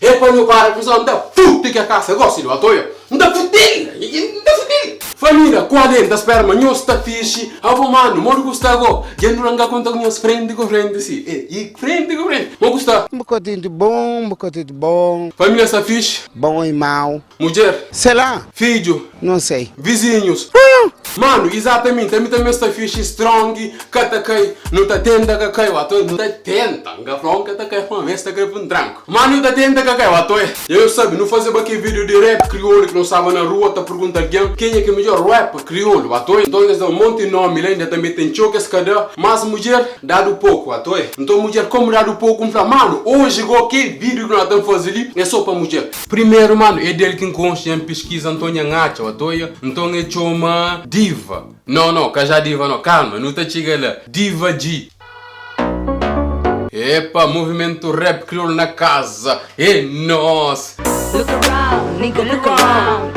É pa nhu para ku N ta futi ke kasa gosi di batoia N ta futi-l N ta futi-l. Família, kual é? N ta spera ma nhos sta fixi. Abo manu, modi ku sta go? Dja N dura N ka konta ku nhos frenti ku frenti si. E, i frenti ku frenti. Mo ku sta? Un bokadinhu di bon, un bokadinhu di bon. Família sta fixi? Bon i mau. Mudjer? Sei lá. Fidju? Não sei. Vizinhus? Manu, izatamenti, ami tanbe sta fixi, strong, ka ta kai, nu ta tenta ka kai, wato, nu ta tenta, N ka fla un ka ta kai uma vez ta kai pa un tranku, ma nu ta tenta ka kai, wato, e eu sabi, nu fazeba ke video di rap kriolu ki nu staba na rua ta pergunta algen kenha ki midjor rap kriolu, wato, nton es da un monti nomi la, inda tanbe ten txeu kes ka da, mas mudjer dadu poku, wato, nton mudjer komu dadu poku, N fla, manu, oji go ke video ki nu ta faze li e so pa mudjer. Primeru manu é del ki N konxe N piskiza nton nha N atxa otoia nton é txoma Diva No no ka já Diva no kalma nu ta txiga la Diva G Epa movimentu rap kriolu na kaza é nos. Look around, nigga, look around.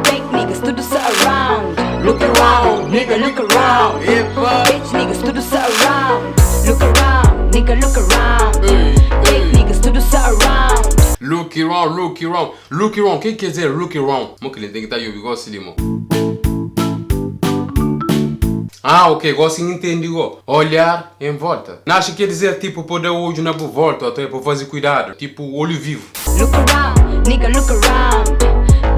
Fake niggas, tudo sa around. Look around, nigga, look around. Epa. Bitch niggas, tudo sa around. Look around, nigga, look around. Ei, Fake ei. niggas, tudo sa around. Look around, look around, look around, ke ki quer dizer look around? Mo ki ten ki ta obi gosi li mo. Ah, ok, gosi N intendi go. Olhar em volta. N acha ki quer dizer tipo po da odju na bu volta, oto é po fazi kuidadu, tipo olho vivo. Look around, nigga, look around.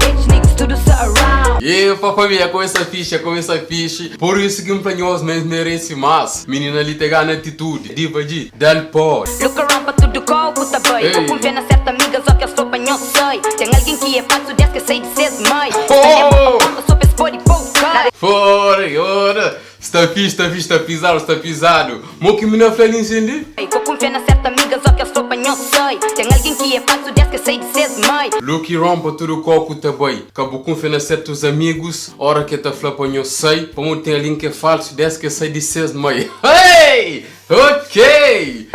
Bitch niggas, tudo sa around. Epa família, começa fixe, começa fixe. Por isso ki N fla nhos ma es merece mas. Minina li te gana atitude. Diva G, dal pó. Look around pa tudo kau ku ta bai. Ei. Ko kunfia na certa amiga, só ki es fla pa nhos sai. Ten alguém ki é falso des ki sai di ses mãe. Ta leba Oh! pa ponta só pa es pode poucar. Fora, ora. Sta fixe, sta fixe, sta pisado, sta pisado. Mo ki mina fla li nsin li? Ko kunfia na certa amiga, só ki es fla pa nhos sai. Ten alguém ki é falso des ki sai di ses mãe. Look around pa tudo kau ku ta bai. Ka bu kunfia na certos amigos, ora ke ta fla pa nhos sai. Pamodi ten alguém ki é falso des ki sai di ses mãe. Hey! Ok!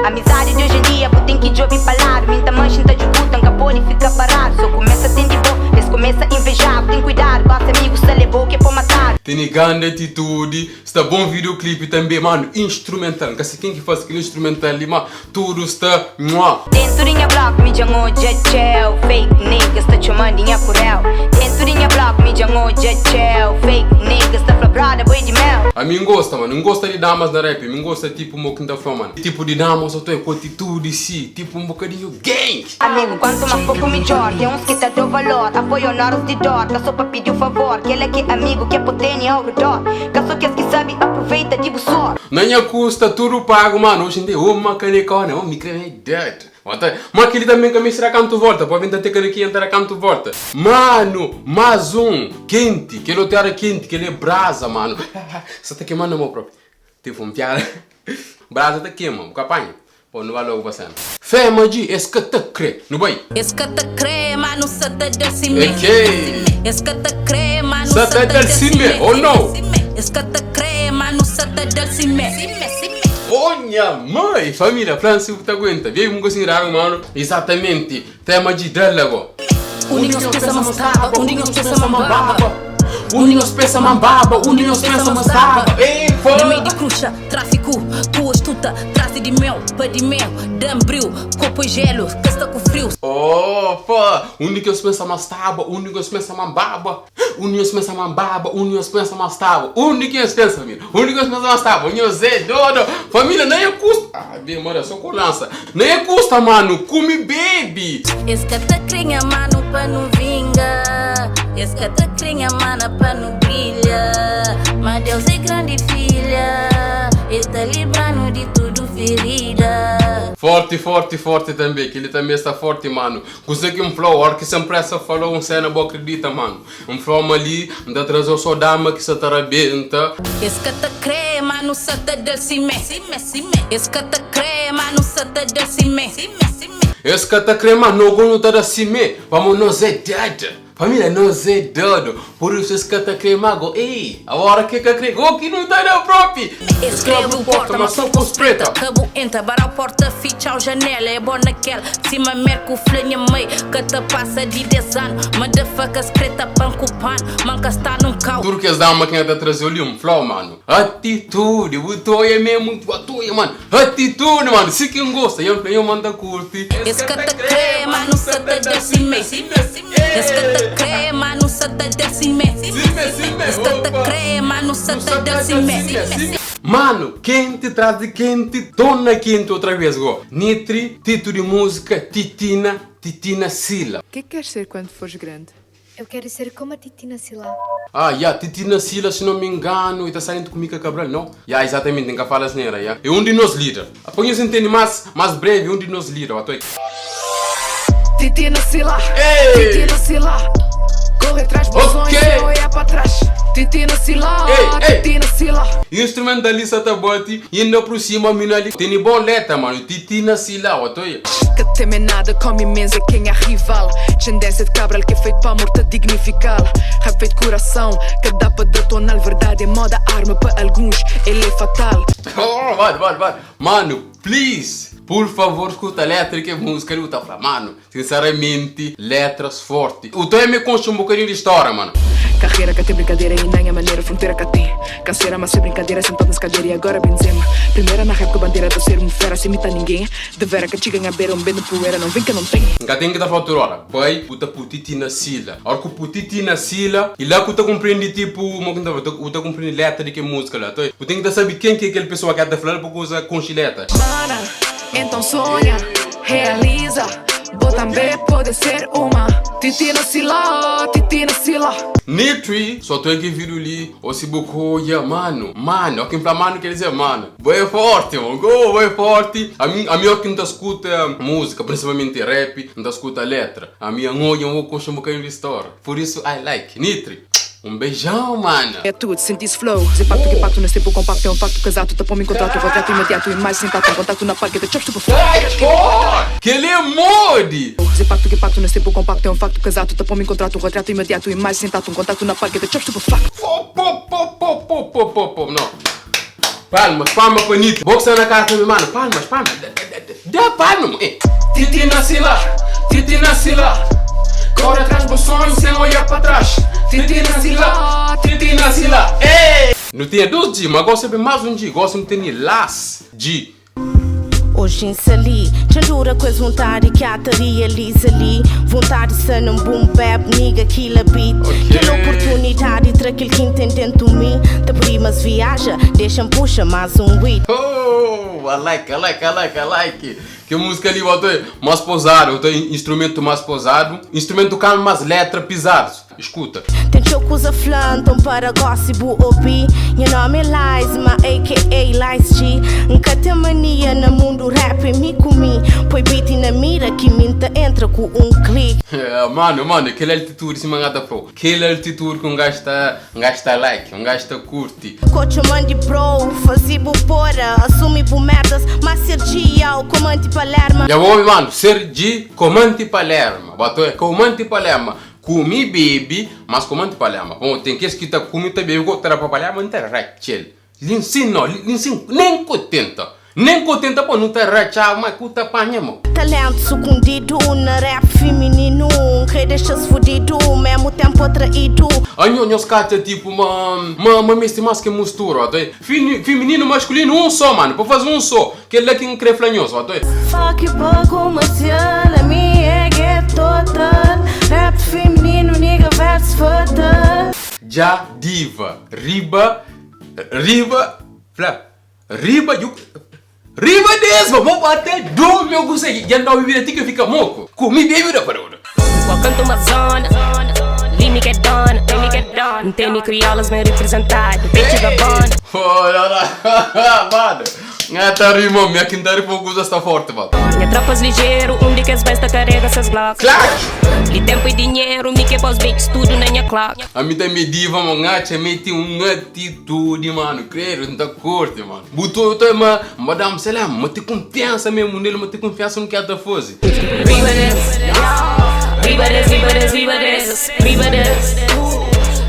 Amizade di oji em dia, bu ten ki djobe pa ladu. Mi N ta manxe, N ta djuguta, N ka pode fika paradu. So kumesa ten di bo, es kumesa inveja-bu. Ten kuidadu, gosi amigus ta leba-u ki é po matadu. Tene grande atitude, sta bom videoclipe tambe mano, instrumental, nka se ken ki faze kel instrumental li ma tudo sta mua. Dentu di nha block mi dja N odja txeu Fake niggas ta txoman di nha kureu Dentu di nha block mi dja N odja txeu Fake niggas ta fla broda bo é di meu. Ami N gosta mano, N gosta di damas na rap, mi N gosta tipo mo ki N ta fla mano, tipo di damas oto é ku atitude si, tipo um bocadinho gang. Amigu, kuantu más poku midjor Ten uns ki ta da-u valor Apoia-u na oras di dor Ka so pa pidi-u favor Kel-la ki é amigu Ki é po tene au redor Ka so kes ki sabe aproveita di bu sor. Na nha kusta tudu pagu mano oji n tem uma kanekona oh mi kre é dead Ota ma keli tamben ka meste da kantu volta pa ben ta te kanekinha ta da kantu volta mano mas um kenti kel otu era kenti kel é brasa mano sa ta kema na mo propi tipo um piada brasa ta kema bu ka panha Bon, nu ba logu pa sena. Fé ma dji, es ka ta kre. Nu bai. Es ka ta kre, ma nu sa ta da simé. Ok. Es ka ta kre, ma nu Sa sa ta ta da da simé. simé. Oh no! Es ka ta kre, ma nu sa ta da simé. Oh nha mãe! Família, fla-m si bu ta aguenta. Bebe un gosinhu di agu, mano. Exatamente. Tema dji, da-l ago. Undi nhos pensa ma staba, undi nhos pensa ma N baba. Undi nhos pensa ma N baba, undi nhos pensa ma staba. Ei, Na fo! mei di kruxa, tráfiku ku astuta Trasi di meu pa di meu, da-m briu Kopu e jelu, ka sta ku friu. Oh, fo! Undi ki nhos pensa ma staba, undi ki nhos pensa ma N baba. Undi nhos pensa ma N baba, undi nhos pensa ma staba. Undi ki nhos pensa, família? Undi ki nhos pensa ma staba? Nhos é dodo! Família, na e kusta. Ah, bem, mora, só ku lansa. Na e kusta, mano, kume bebe. Es ka ta kre nha mano pa nu vinga Es ka ta kre nha mana pa nu brilha Ma Deus é grandi filha El ta libra-nu di tudu ferida. Forti, forti, forti tanbe. Kel-li tanbe sta forti, mano. Kuze ki N fla-u, óra ki Sem Pressa fala-u un sena bo akredita, mano. N fla-u ma li N ta traze-u so dama ki sa ta rabenta. Es ka ta kre ma nu sa ta da-l simé. Es ka ta kre ma nu sa ta da-l simé. Es ka ta kre ma no go nu ta da simé, pamo nos é dead. Família, nos é dodu, pur isu es ka ta kre ma go, ei, agora ke ka kre go ki nu ta da propi. Es kre abri porta, ma so ku spreta. Ka bu entra, barau porta, fitxau janela, é bo nakel. Sima Merku fla nha mai, ka ta pasa di 10 anu. Motherfuckers kre tapan ku panu, ma N ka sta nun kau. Tudu kes dama ki N ta traze li, N fla-u, manu, atitudi, bu ta oia memu, bu ta oia, manu, atitudi, manu, si ki N gosta, nha N fla, nha ma N ta kurti. Es ka ta kre, ma nu sa ta da simé. Es ka ta kre, ma nu sa ta da simé. Es ka ta kre, ma nu sa ta da simé. Manu, kenti tras di kenti, torna kenti otra vez go. Nitri, titu di múzika, Titina, Titina Sila. Que queres ser quando fores grande? Eu quero ser como a Titina Sila. Ah, ya, Titina Sila, si não me engano, e ta sa dentro ku Mika Cabral, não? Ya, exatamente, N ka fala asneira, ya. É um di nos líder. Pa nhos intende más, más breve, um di nos líder, wa, to Titina Sila, Ei! Titina Sila, corre atrás do sonho Ok! sem olhar para trás. Titina Sila, Ei, ei! Titina Sila. Instrumentalista ta bati, inda por cima mina li tene bon letra, mano. Titina Sila, wa, to Ka teme nada, come menos é quem é rival. Descendência de Cabral que é feito pa amor ta dignifical. Rap feito coração, que dá pa detonar. Verdade é moda arma pa alguns, ele é fatal. Oh, mano, mano, mano, mano, please, por favor, escuta a letra que é música ali, tá falando, mano, sinceramente, letras fortes. O tema consta um bocadinho de história, mano. Carreira que tem brincadeira e nem a maneira, fronteira que tem. Canseira, mas sem brincadeira, sentado nas cadeiras e agora Benzema. Primeira na rap com bandeira de ser um fera, sem imitar ninguém. De vera que chegam a beira, um bem de poeira, não vem que não tem. Nka tem que tá falando hora. Vai, puta putiti na sila. A hora que o putiti na sila, e lá que tu compreende tipo, uma que tá tu compreende letra de que música lá. Então, tu tem que tá saber quem que é aquele pessoa que tá falando porque usa conchileta. Mana, então sonha, realiza. Vou também pode ser uma. Titina Sila, Titina Sila. Nitri, só tô aqui vídeo ali, ou se bucoia, mano, mano, quem fala mano quer dizer mano. Boi forte, mano, go, boi forte. A mim, a minha que não escuta música, principalmente rap, não escuta letra. A minha ngolha, eu vou consumir um bocadinho de história. Por isso, I like. Nitri, um beijão, mano. É tudo, sente esse flow. Zé pacto que pacto nesse tempo compacto. É um facto casado, tá me contrato, contrato imediato e mais sem tato. Um contato na parque, da chops Ai, pô! Que ele é mode! Zé pacto que pacto nesse tempo compacto. É um facto casado, tá me contrato, contrato imediato e mais sem tato. Um contato na parque, da chops Pô, pô, pô, pô, pô, pô, pô, pô, não. Palmas, palmas pra Nitri. Boxa na cara também, mano. Palmas, palmas. Dá palma, mano. Titina Sila, Titina Sila. Corre atrás do sonho sem olhar pra trás. Titina Sila, Titina Sila. Ei! Não tinha dois G, mas gosto sempre mais um G. Gosto de ter las G. Hoje em Sali, Chandura com as vontade que a realiza ali. Vontade de ser um boom bap, nigga, killer beat. Ok. Aquela oportunidade, tra aquilo que entende dentro de mim. Te primas viaja, deixa-me puxa mais um weed. Oh, I like, I like, I like, I like. Que música ali, botou mais posado, tem instrumento mais posado, instrumento calmo, mais letra pisados. Escuta. Tem chocos a flantam para gossip obi. Meu nome é Lies, ma aka Lies G. Nunca tem mania no mundo rap, me comi. Põe beat na mira que minta entra com um clique. É, mano, mano, aquela altitude, se mangata pro. Aquela altitude que um gajo tá, um gajo tá like, um gajo tá curte. Coach mande bro, fazi bu pora, assume bu merdas, mas ser G é o comante Palermo. Já vou, mano, ser de comante Palermo. Botou é comante Palermo. Comi bebi, mas comante Palermo. Bom, tem que que tá comi tá bebi, tá pra Palermo, não tá rachel. Linsino, linsino, nem contenta. Nem contenta, pô, não tá rachado, mas cuta panha, mano. Talento escondido na rap feminino, que deixa-se fudido, mesmo tempo atraído. Aí, nós cata tipo uma mesti mais que mistura, ó, Feminino, masculino, um só, mano, pra fazer um só. Que ele é quem crê flanhoso, ó, Fuck you, pô, comercial, a minha é total. Rap feminino, nigga, verso fatal. Já diva, riba, riba, fla, riba, you, riba desma, vou bater do meu consegui. Já não viver aqui que fica moco. Comi bebida para outra. Welcome to my zona. Limi que é dona, Limi que é dona. Não tem criolas bem representado. Bitch babona. Olha lá, mano. Ngata rima, minha quinta pouco usa esta forte, mano. Minha tropas ligeiro, um de que as bestas carrega essas glocks. Clac! Li tempo e dinheiro, me que pós bitch, tudo na minha clock. A mim também diva, mano, ngacha, mete uma atitude, mano. Creio, não tá curte, mano. Botou, eu tô, mas, madame, sei lá, mas tem confiança mesmo nele, mas tem confiança no que ela tá fazendo. Riba desse, Riba des, riba des, riba des, riba des.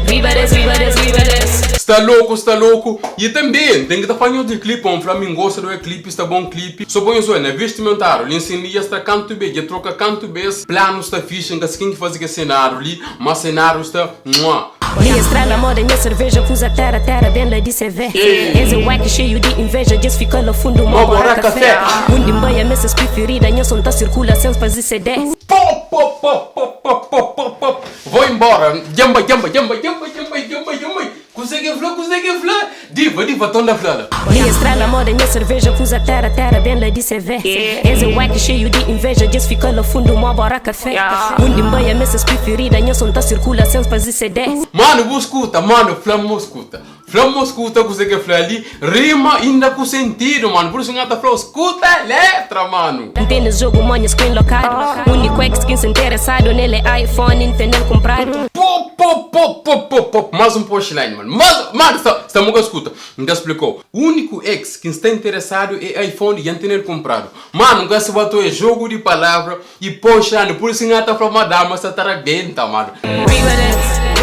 Riba des, riba des, riba des. Sta louco, sta louco. E também, tem que estar falando de clipe, um Flamengo gosta do clipe, está bom clipe. Só põe só na vestimentário, ali em está canto bem, já troca canto bem, plano está fixe, que quem que faz que cenário ali, mas cenário está, mua. Minha estrada, moda, minha cerveja, fusa terra, terra, bem lá de CV. Esse wack cheio de inveja, diz fica lá fundo, Mó uma bora bora café. café. Mundo em banha, messas preferida, minha som tá circula sem fazer CD. Pop, pop, pop, pop, pop, pop, pop, pop. Vou embora. Jamba, jamba, jamba, jamba, jamba, jamba, jamba. Consegue flor, consegue flor. Diva, diva, tom da flor. Minha estrada, moda, minha cerveja, fusa terra, terra, bem lá de CV. Esse wack cheio de inveja, diz fica lá fundo, uma bora café. Mundo em banha, messas preferida, minha som tá circula sem fazer CD. Mano, vou escuta, mano, flamo escuta. Flamo escuta, consegue flor ali. Rima ainda com sentido, mano. Por isso que flor, escuta a letra, mano. Entende jogo, monha, screen locado. Único ex que se interessado nele é iPhone, entendeu comprado. Pop, pop, pop, pop, pop, pop. Mais um punchline, mano. Mas, mano, esta, esta música escuta. Ainda explicou. O único ex que está interessado é iPhone e tem comprado. Mano, nunca se botou é jogo de palavra e punchline. Por isso que tá falando, madama, essa tarabenta, mano. Riba des,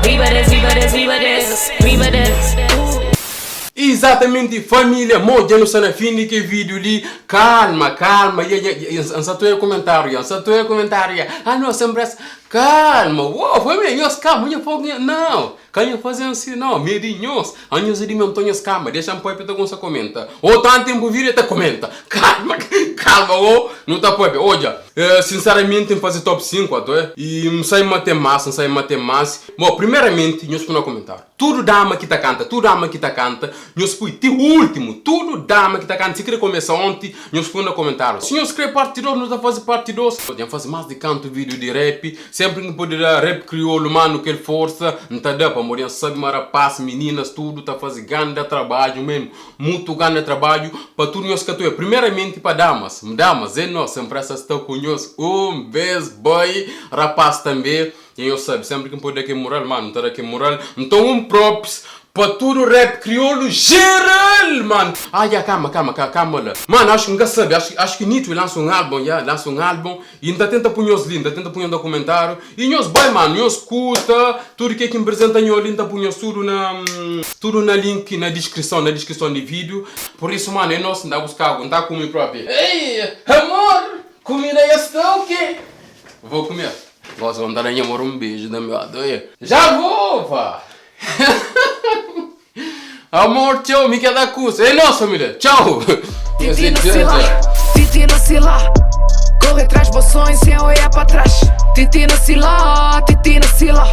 riba des, riba des, riba des, riba des. Exatamente, família, moja no sana fim de que vídeo ali. Calma, calma. E e e comentário, só tu comentário. Ah, não, sempre calma. Uou, família, nós calma, eu fogo, não. Canho fazer assim, não, medinhos. Anhos de meu Antônio calma, deixa um pouco com essa comenta. Ou tanto tempo vira e comenta. Calma, calma, ou não tá pouco. Olha, sinceramente, fazer top 5, até. E não sai mater massa, não sai mater massa. Bom, primeiramente, nós põe no comentário. Tudo dama que tá canta, tudo dama que tá canta. Nós põe o último, tudo dama que tá canta. Se quer começar ontem, nós põe no comentário. Se nós quer parte 2, nós tá fazer parte 2. Podemos fazer mais de canto, vídeo de rap. Sempre que pode dar rap crioulo, mano, que força. Não tá dando pra morrer, sabe, mas rapaz, meninas, tudo, tá fazendo grande trabalho mesmo. Muito grande trabalho para tudo nós que tu Primeiramente para damas. Damas, é nós, sempre essas estão com nós. Um beijo, boy. Rapaz também. E eu sabe, sempre que pode aqui moral, mano, tá aqui moral. Então um props para tudo rap crioulo geral, mano. Ah, já, calma, calma, calma, calma lá. Mano, acho que nunca sabe, acho que Nito lança um álbum, já, lança um álbum. E ainda tenta pôr os links, ainda tenta pôr um documentário. E nós vai, mano, nós escuta, tudo que é que me apresenta nós link, põe tudo na link, na descrição do vídeo. Por isso, mano, é nosso, não dá buscar, não tá comigo próprio. Ei, amor, comida está o quê? Vou comer. Gosto de dar amor um beijo da minha doia. Já vou, pá! Amor, tchau, me quer dar curso. É nossa, família. Tchau! Titi no Sila, Titi no Sila. Corre atrás, bolsões sem olhar pra trás. Titi no Sila, Titi no Sila.